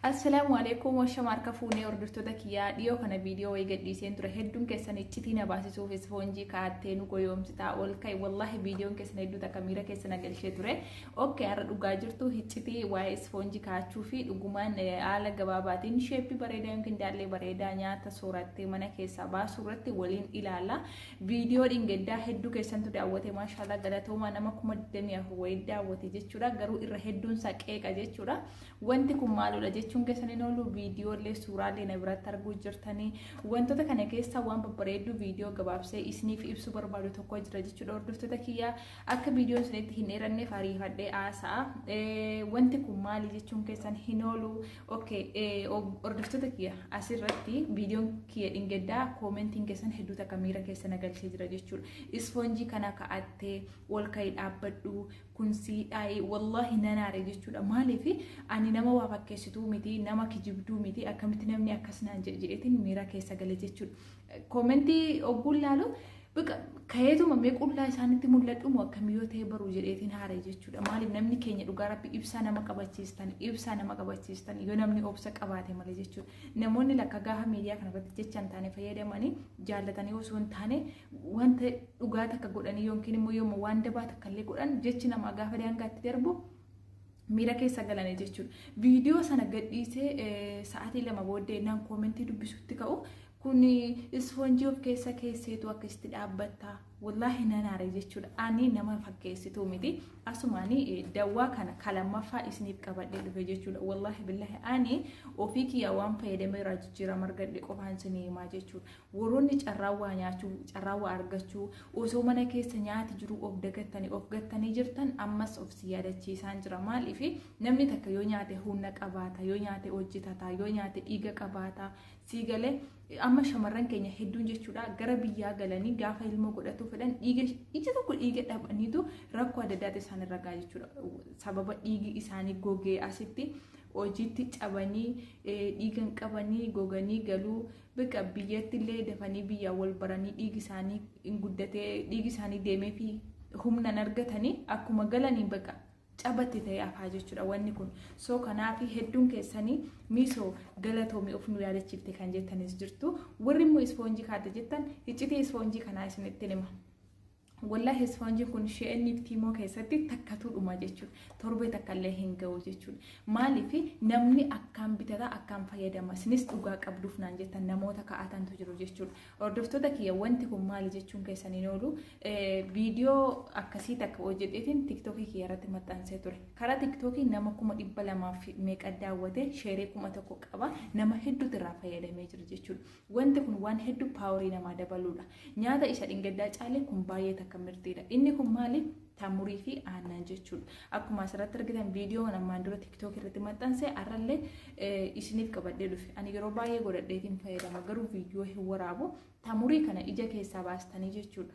Assalaamu alaikum washama harka fuunee hordoftoota kiyyaa. Dhiyoo kana viidiyoo wayii gadhiiseen ture. Hedduun keessan iccitii na baasisuuf isfoonjii kaa'attee nu goyoomsitaa ol ka'e. Wallaahi viidiyoon keessan hedduu takka miira keessa na galchee ture. Okay, har'a dhugaa jirtu iccitii waa'ee isfoonjii kaa'achuu fi dhugumaan haala gabaabaatiin sheeppii bareedaa yookiin daallee bareedaa nyaata soorattee mana keessaa baasuu irratti waliin ilaalla. Viidiyoo dhingeddaa hedduu keessantu daawwate, maashaallah, galatoomaa. Nama 24,000 wayii daawwate jechuudha. Garuu irra hedduun isaa qeeqa jechuudha. Wanti kun maaludha jechuun keessan hin oolu. Viidiyoolee suuraalee na biratti arguu jirtanii, wantoota kana keessa waan babbareedduu viidiyoo gabaabsee isiniif ibsuu barbaadu tokko jira jechuudha. Hordoftoota kiyyaa, akka viidiyoon isinitti hin dheeranneef ariifadhee haasa'a. Wanti kun maali jechuun keessan hin oolu. Okay, hordoftoota kiyya, asirratti viidiyoon kiyya dhingeddaa koomentiin keessan hedduu takka miira keessa na galchee jira jechuudha. Isfoonjii kana ka'attee ol ka'ii dhaabbadhu, kun siidhaa'ee. Wallaahi nanaare jechuudha. Maaliif? Ani nama waa fakkeessituu miti, nama kijibduu miti. Akkamitti namni akkas naan jedhe jedheetiin miira keessa gale jechuudha. Koomentii ogguun laalu baqa ka'eetuma mee qullaa isaanitti mul'adhumu akkamii yoo ta'e baruu jedheetiin haare jechuudha. Maaliif? Namni keenya dhugaa rabbi ibsaa nama qabachiistan, ibsaa nama qabachiistan yoo namni obsa qabaate malee jechuudha. Namoonni lakka gaafa miidiyaa kanarratti jecha hin taane fayyadamanii jaallatanii osoo hin taane, wanta dhugaa takka godhanii yookiin immoo yooma waan dabaa takka illee godhan, jechi namaa gaafa daangaatti darbu miira keessa galanii jechuudha. Viidiyoo sana gadhiisee sa'aatii 2 booddee naan koomentii dubbisutti ka'u, kun isfoonjii of keessa keesseetu akkasitti dhaabbatta. Wallaahi nanaare jechuudha. Ani nama fakkeessituu miti. Asumaanii dawwaa kana kalammaffaa isiniif qabadhee dhufe jechuudha. Wallaahi billahi ani ofii kiyyaa waan fayyadamee irraa jijjiirama argadhe qofaan isinii himaa jechuudha. Warroonni carraa waa nyaachuu, carraa waa argachuu, osoo mana keessa nyaati jiru of dagattanii of gattanii jirtan, ammas of si yaadachiisaan jira. Maaliif? Namni takka yoo nyaate humna qabaata, yoo nyaate hojjetata, yoo nyaate dhiiga qabaata. Sii galee? Amma shamarran keenya hedduun jechuudha gara biyyaa galanii gaafa ilmoo godhatu fedhan dhiiga ija tokko dhiiga dhabaniitu rakkoo adda addaati isaan irra gahaa jechuudha. Sababa dhiigi isaanii gogee asitti hojiitti cabanii dhiigan qabanii goganii galuu, biqa biyyatti illee dafanii biyyaa wal baranii dhiigi isaanii hin guddatee, dhiigi isaanii deemee fi humna argatanii akkuma galanii baqa cabatti ta'e hafaa jechuudha wanni kun. So kanaaf hedduun keessanii miisoo galatoomii of nu yaadachiifte kan jettanis jirtu. Warri immoo isfoonjii kaate jettan, iccitii isfoonjii kanaa isinitti hima. Wallaahi isfoonjiin kun Shein fi Temu keessatti takkatu dhuma jechuudha. Torbee takka illee hin ga'u jechuudha. Maaliif? Namni akkaan bitata, akkaan fayyadama. Isinis dhugaa qabduuf naan jettan namoota ka'atantu jiru jechuudha. Hordoftoota kiyya, wanti kun maali jechuun keessan hin oolu. Viidiyoo akkasii takka hojjedheetiin TikTokii kiyya irratti maxxansee ture. Karaa TikTokii nama 200,000 meeqa daawwate, sheerii 1000 qaba. Nama hedduutu irraa fayyadamee jira jechuudha. Wanti kun waan hedduu paaworii namaa dabaluudha. Nyaata isa dhingaddaa caalee kun baay'ee takka mirtiidha. Inni kun maali? Tamurii fi aannan jechuudha. Akkuma asirratti argitan viidiyoo ammaan dura TikTok irratti maxxanse har'allee isiniif qabadhee dhufe. Ani yeroo baay'ee godhadheetiin fayyadama, garuu viidiyoo hin waraabu. Tamurii kana ija keessaa baastanii jechuudha.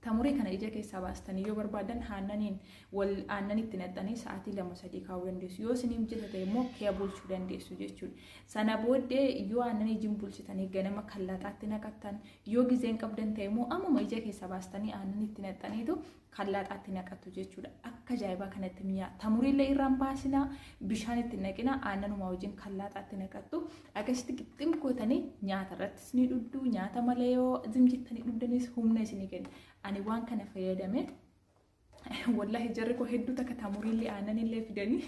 Tamurii kana ija keessaa baastanii yoo barbaadan aannaniin wal aannan itti naqxanii sa'aatii 2 3 kaa'uu dandeessu. Yoo isiniif mijata ta'e immoo kee bulchuu dandeessu jechuudha. Sana booddee yoo aannan ijin bulchitanii ganama kallaxaatti naqattan, yoo gizeen qabdan ta'e immoo ammuma ija keessaa baastanii aannan itti naqxaniitu kallaxaatti naqattu jechuudha. Akka ajaa'ibaa kanatti mi'aa. Tamuriillee irraan baasinaa, bishaan itti naqina, aannanuma wajjin kallaxaatti naqattu. Akkasitti qixxim gootanii nyaata irrattis ni dhugdu, nyaata malee yoo zimjittanii dhugdanis humna isinii kenna. Ani waan kana fayyadame, wallahi jarri koo hedduu takka tamuriillee aannanillee fidanii,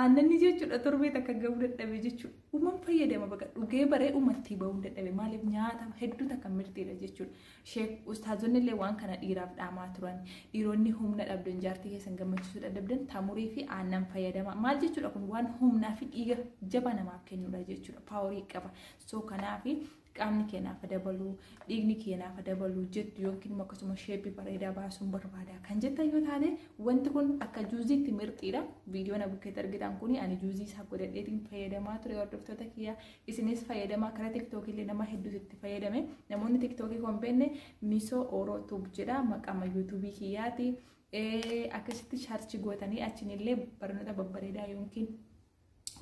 aannanni jechuudha torbee takka gahuu dadhabe jechuudha. Uuman fayyadama, baqa dhugee baree uumatti bahuu dadhabe. Maaliif? Nyaata hedduu takka mirtiidha jechuudha. Sheek ustaazonni illee waan kana dhiiraaf dhaamaa turan. Dhiironni humna dhabdan, jaartii keessan gammachiisuu dadhabdan, tamurii fi aannan fayyadama. Maal jechuudha? Kun waan humnaa fi dhiiga jaba namaaf kennudha jechuudha. Paaworii qaba. So kanaafi qaamni kee naaf dabaluu, dhiigni kee naaf dabaluu jettu yookiin immoo akkasuma sheeppii bareedaa baasuun barbaada kan jettan yoo taate, wanti kun akka juuziitti mirxiidha. Viidiyoo na bukkeetti argitan kuni ani juuzii isaa godhadheetiin fayyadamaa ture. Hordoftoota kiyyaa, isinis fayyadamaa. Karaa TikTokii illee nama hedduutu itti fayyadame. Namoonni TikTokii kan beekne Misoo Oro Tube jedha maqama YouTubeii kiyyaati. Akkasitti search gootanii achinillee barnoota babbareedaa yookiin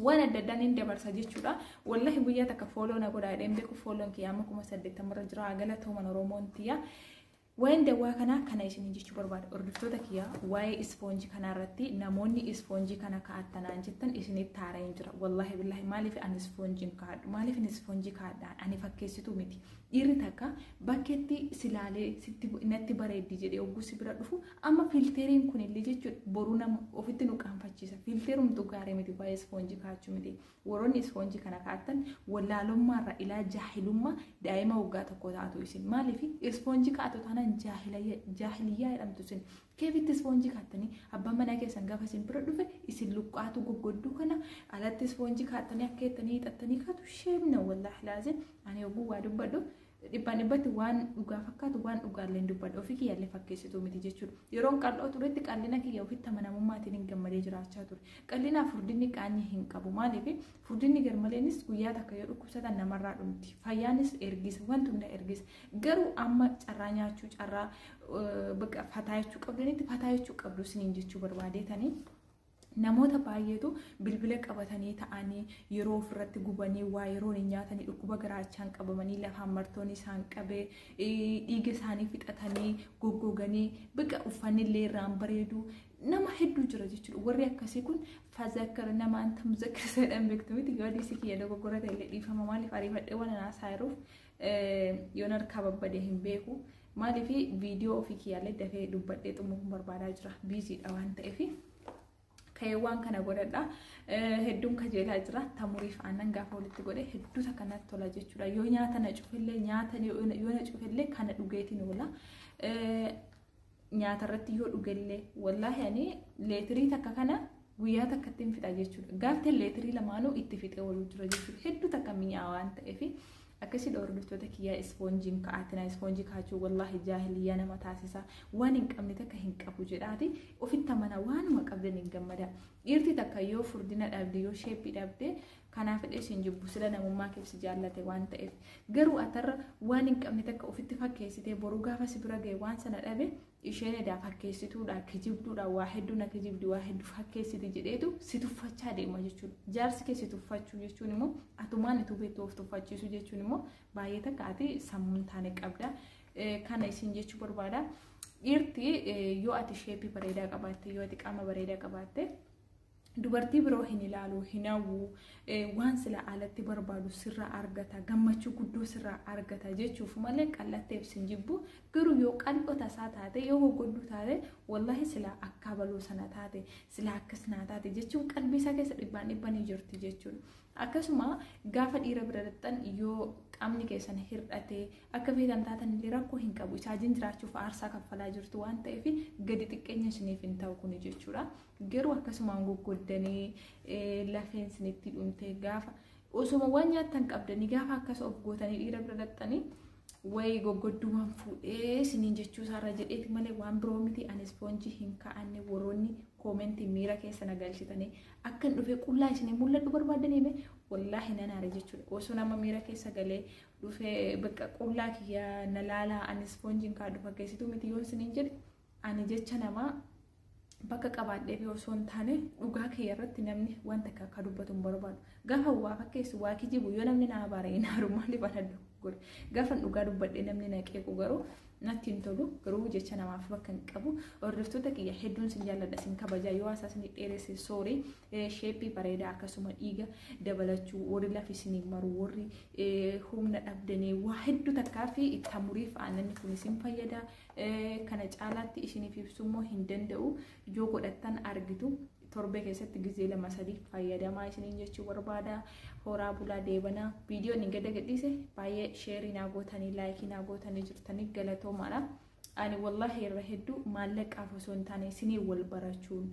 waan adda addaan hin dabarsa jechuudha. Wallahi guyyaa takka follow na godhaa jedheen beeku, follown kiyya amma 80,000rra jira. Galatooman Oromoon tiyya. Waa'een dawaa kanaa kana isin jechuu barbaada. Hordoftoota kiyyaa, waa'ee ispoonjii kanarratti namoonni ispoonjii kana kaa'attanaan jettan isinitti haara'een jira. Wallaahi billaahi, maaliif ani ispoonjiin kaa'adhu? Maaliif ani ispoonjii kaa'adha? Ani fakkeessituu miti. Dhiirri takka bakkeetti silaalee sitti natti bareeddi jedhee hogguu si bira dhufu, amma filteriin kun illee jechuudha boruu nama ofitti nu qaanfachiisa. Filterumtu gaarii miti, waa'ee ispoonjii kaa'achuu miti. Warroonni ispoonjii kana kaa'attan wallaalummaarra ilaa jaahilummaa daa'ima waggaa 1 taatu isin. Maaliif ispoonjii kaa'atu taanaan jaahiliyyaa jedhamtu isin. Keefitti ispoonjii kaa'attanii abbaan manaa keessan gaafa isin bira dhufe isin luqqaatu goggodduu kana alatti ispoonjii kaa'attanii akka jettanii hiixattanii kaatu sheemna. Wallaahi laazim, ani hogguu waa dubbadhu dhibbaan dhibbatti waan dhugaa fakkaatu, waan dhugaallee dubbadhu, ofii kiyyaallee fakkeessituu miti jechuudha. Yeroon qal'oo turetti qal'ina kiyya ofitti amanamummaatiin hin gammadee jiraachaa ture. Qal'inaaf furdinni qaanyii hin qabu. Maaliif furdinni garmaleenis guyyaa takka yoo dhukkubsatan namarraa dhumti. Fayyaanis ergisa, wanti hunda ergisa. Garuu amma carraa nyaachuu, carraa bakka fataa jechuu qabdanitti fataa jechuu qabdu isiniin jechuu barbaadeetanii. Namoota baay'eetu bilbila qabatanii ta'anii yeroo ofirratti gubanii, waa yeroon hin nyaatanii, dhukkuba garaachaan qabamanii, lafaan martoon isaan qabee, dhiiga isaanii fixatanii, goggoganii, biqa uffanni illee irraan bareedu nama hedduu jira jechuudha. Warri akkasii kun fazakkar nama anta muzakkar jedhan beektu miti. Yoo adiisii kiyya dogoggora ta'e illee dhiifama. Maaliif ariifadhee waan haasaa jiruuf yoon harkaa babbadee hin beeku. Maaliif viidiyoo ofii kiyyaallee dafee dubbadhee xumuruun barbaadaa jira. Busyidha waan ta'eef. Ka'ee waan kana godhadha. Hedduun kajeelaa jira. Tamuriif aannan gaafa walitti godhe hedduu takka natti tola jechuudha. Yoo nyaata na cufillee, nyaata yoo na cufillee kana dhugeetiin oola. Nyaata irratti yoo dhugellee, wallaahi ani leetirii takka kana guyyaa takkatti hin fixa jechuudha. Gaafte leetirii lamaanuu itti fixee ooluu jira jechuudha. Hedduu takka mi'aa waan ta'eef akkasii. Hordoftoota kiyyaa, ispoonjiin ka'aatina. Ispoonjii kaachuu wallaahi jaahiliyyaa nama taasisa. Waan hin qabne takka hin qabu jedhaati ofitti amana, waanuma qabdan hin gammada. Dhiirti takka yoo furdina dhabde, yoo shapeii dhabde, kanaaf fedhee isin jibbu, sila namummaa keessa jaallate waan ta'eef. Garuu atarra waan hin qabne takka ofitti fakkeessitee boruu gaafa si bira ga'e waan sana dhabe, isheen edaa fakkeessituudha, kijibduudha, waa hedduu na kijibdi, waa hedduu fakkeessiti jedheetu si tuffachaa deema jechuudha. Jaarsi kee si tuffachuu jechuun immoo, atumaan ituu beektu of tuffachiisuu jechuun immoo baay'ee takka ati sammuun taane qabda. Kana isin jechuu barbaada. Dhiirti yoo ati shapeii bareedaa qabaatte, yoo ati qaama bareedaa qabaatte, dubartii biroo hin ilaalu, hin hawwu. Waan sila alatti barbaadu sirraa argata, gammachuu guddoo sirraa argata jechuuf malee qal'atteef sin jibbu. Garuu yoo qal'oo tasaa taate, yoo goggodduu taate, wallahi sila akka baloo sana taate, sila akkas naa taate jechuun qalbii isaa keessa dhibbaan dhibbanii jirti jechuudha. Akkasuma gaafa dhiira bira dhaqxan yoo qaamni keessan hir'atee akka feetan taatan illee rakkoo hin qabu. Isaa wajjin jiraachuuf aarsaa kaffalaa jirtu waan ta'eef gadi xiqqeenya isiniif hin ta'u kuni jechuudha. Garuu akkasumaan goggoddanii lafeen isinitti dhumtee, gaafa osuma waan nyaattan qabdanii gaafa akkas of gootanii dhiira bira dhaqxanii, wayi goggoddumaan fuudhee isiniin jechuu isaarra jedheeti malee waan biroo miti. Ani ispoonjii hin ka'anne. Warroonni commentii miira keessa na galchitanii akkan dhufee qullaa isinii mul'adhu barbaadanii hime, wallaahi nan aare jechuudha. Osoo nama miira keessa galee dhufee bakka qullaa kiyya na laalaa, ani ispoonjiin kaadhu, fakkeessituu miti yoo isiniin jedhe, ani jecha namaa bakka qabaadhee fi osoo hin taane dhugaa kiyya irratti namni wanta akka dubbatu hin barbaadu. Gaafa waa fakkeessu, waa kijibu, yoo namni na abaare hin aaru. Maaliif ana dogoggore? Gaafa dhugaa dubbadhee namni na qeequ garuu natti hin tolu. Garuu jecha namaaf bakka hin qabu. Hordoftoota kiyya, hedduun sin jaalladha, sin kabaja. Yoo haasaa isin dheeresse sorry. Shapeii bareedaa, akkasuma dhiiga dabalachuu, warri lafi isinii maru, warri humna dhabdanii, waa hedduu takkaa fi tamuriif aannanni kun isin fayyada. Kana caalaatti isiniif ibsuu immoo hin danda'u. Yoo godhattan argitu, torbee keessatti gizee lama sadii fayyadamaa isiniin jechuu barbaada. Horaa bulaa deebanaa. Viidiyoon hin gada gadhiise baay'ee shareii naa gootanii, likeii naa gootanii jirtanii galatoomaadha. Ani wallaahi irra hedduu maallaqaaf osoo hin taane isinii wal barachuun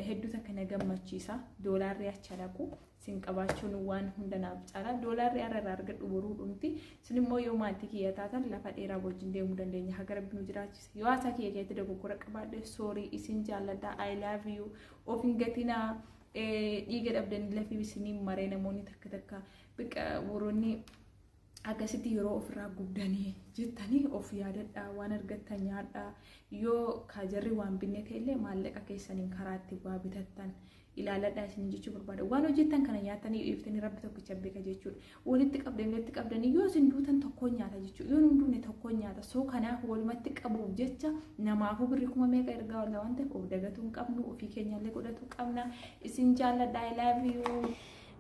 hedduu takka na gammachiisa. Doolaarri achi dhaqu sin qabaachuun waan hunda naaf caala. Doolaarri har'a irraa argadhu boruu dhumti. Isin immoo yoo maatii kiyya taatan lafa dheeraa wajjin deemuu dandeenya. Haga Rabbi nu jiraachise. Yoo haasaa kiyya keessatti dogoggora qabaadhe sorry, isin jaalladha. I love you. Of hin gatinaa. Dhiiga dhabdanii lafii isinii maree, namoonni takka takka biqa warroonni akkasitti yeroo ofirraa gubdanii jettanii of yaadadhaa, waan argattan nyaadhaa. Yoo kaajarri waan binne ta'ellee maallaqa keessaniin karaa itti waa bitattan. Ilaaladhaa isin jechuu barbaada. Waan hojjettan kana nyaatanii dhiiftanii Rabbi tokkicha beeka jechuudha. Walitti qabdanii, walitti qabdanii yoo isin duutan tokkoon nyaata jechuudha. Yoo hin duune tokkoon nyaata. Soo kanaaf walumatti qabuuf jecha namaafuu birrii kuma meeqa ergaa oolla waan ta'eef of dagatuu hin qabnu, ofii keenyallee godhachuu qabna. Isin jaalladha. I love you.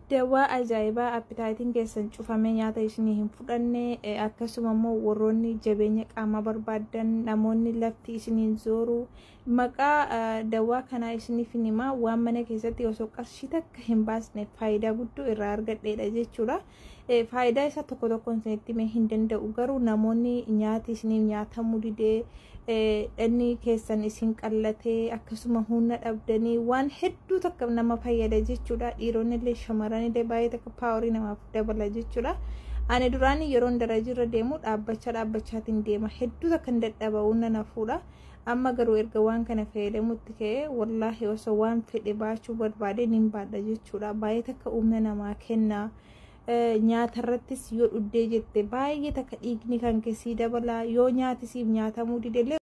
Dawaa ajaa'ibaa appetite-iin keessan cufamee nyaata isinii hin fudhanne, akkasuma immoo warroonni jabeenya qaamaa barbaaddan, namoonni lafti isiniin zooru, maqaa dawaa kanaa isiniif hin himaa. Waan mana keessatti osoo qarshii takka hin baasne faayidaa guddoo irraa argadheedha jechuudha. Faayidaa isaa tokko tokkoon isinitti himee hin danda'u, garuu namoonni nyaati isiniif nyaatamuu didee, dhanni keessan isin qallatee, akkasuma humna dhabdanii, waan hedduu takka nama fayyada jechuudha. Dhiironni illee shamarran illee baay'ee takka power-ii namaaf dabala jechuudha. Ani duraan yeroon darajiirra deemu dhaabbachaa dhaabbachaatiin deema, hedduu takka hin dadhaba, humna na fuudha. Amma garuu erga waan kana fayyadamutti ka'ee, wallaahi osoo waan fedhe baachuu barbaade nin baadha jechuudha. Baay'ee takka humna namaa kenna. Nyaata irrattis yoo dhuddee jette baay'ee takka dhiigni kan keessii dabala, yoo nyaati siif nyaatamuu didellee.